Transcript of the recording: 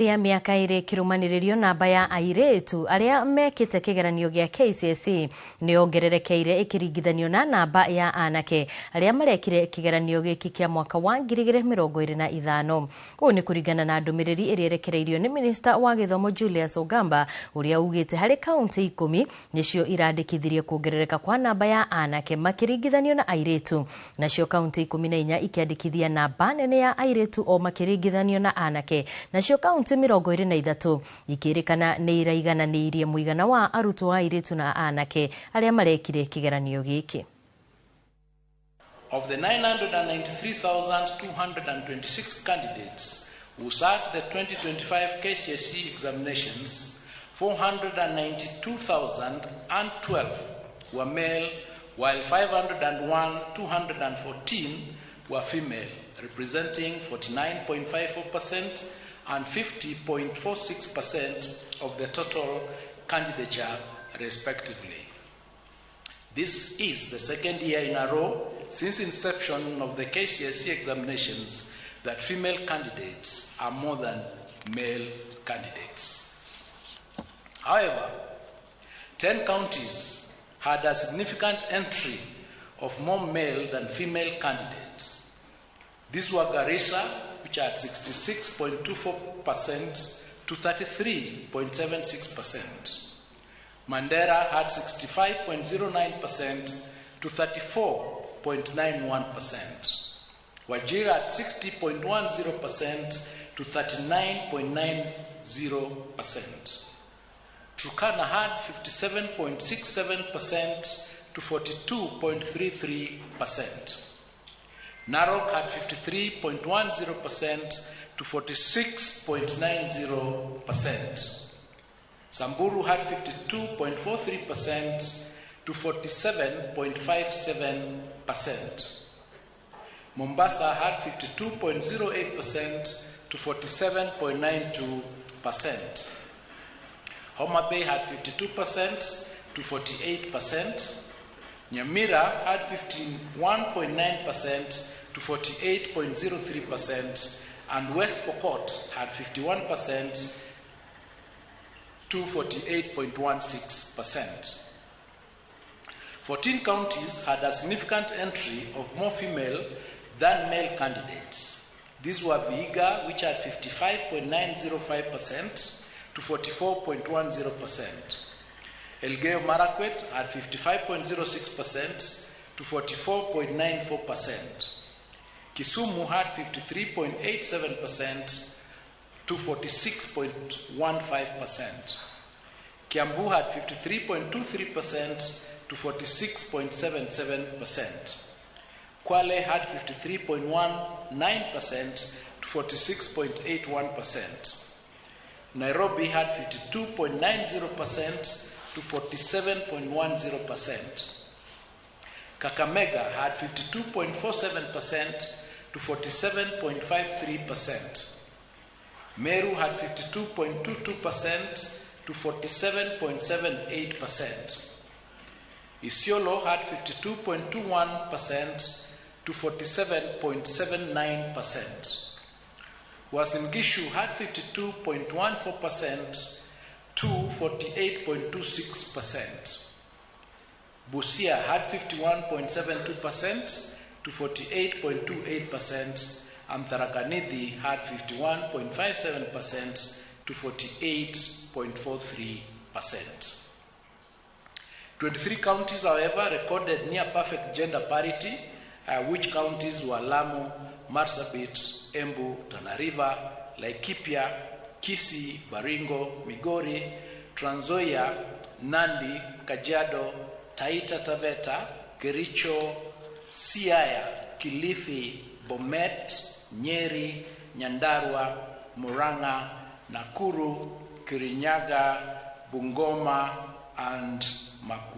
Ya mĩaka ĩrĩ kĩrũmanĩrĩrio namba ya airĩtu arĩa mekĩte kĩgeranio gĩa KCSE nĩ yongererekeire ĩkĩringithanio na namba ya anake arĩa marekire kĩgeranio gĩkĩ kĩa mwaka wa 2025. Ũũ nĩ kũringana na ndũmĩrĩri ĩrĩa ĩrekereirio nĩ minista wa gĩthomo Julius Ogamba, ũrĩa ugĩte harĩ kaunti 10 nĩcio irandĩkithirie kuongerereka kwa namba ya anake makĩringithanio na airĩtu, nacio kaunti 14 ikĩandĩkithia namba nene ya airĩtu o makĩringithanio na anake, nacio kaunti 23 ikĩrĩkana nĩ iraigananĩirie mũigana wa arutwo a airĩtu na anake arĩa marekire kĩgeranio gĩkĩ. Of the 993,226 candidates who sat the 2025 KCSE examinations, 492,012 were male, while 501,214 were female, representing 49.54% and 50.46% of the total candidature, respectively. This is the second year in a row since inception of the KCSE examinations that female candidates are more than male candidates. However, 10 counties had a significant entry of more male than female candidates. These were Garissa, which had 66.24% to 33.76%. Mandera had 65.09% to 34.91%. Wajir had 60.10% to 39.90%. Turkana had 57.67% to 42.33%. Narok had 53.10% to 46.90%. Samburu had 52.43% to 47.57%. Mombasa had 52.08% to 47.92%. Homa Bay had 52% to 48%. Nyamira had 51.9% to 48.03%, and West Pokot had 51% to 48.16%. 14 counties had a significant entry of more female than male candidates. These were Vihiga, which had 55.905% to 44.10%. Elgeyo Marakwet had 55.06% to 44.94%. Kisumu had 53.87% to 46.15%. Kiambu had 53.23% to 46.77%. Kwale had 53.19% to 46.81%. Nairobi had 52.90% to 47.10%. Kakamega had 52.47% to 47.53%. Meru had 52.22% to 47.78%. Isiolo had 52.21% to 47.79%. Uasin Gishu had 52.14% to 48.26%. Busia had 51.72% to 48.28%, and Tharaka Nithi had 51.57% to 48.43%. 23 counties, however, recorded near perfect gender parity, which counties were Lamu, Marsabit, Embu, Tana River, Laikipia, Kisii, Baringo, Migori, Trans Nzoia, Nandi, Kajiado, Taita Taveta, Kericho, Siaya, Kilifi, Bomet, Nyeri, Nyandarua, Murang'a, Nakuru, Kirinyaga, Bungoma, and Makueni.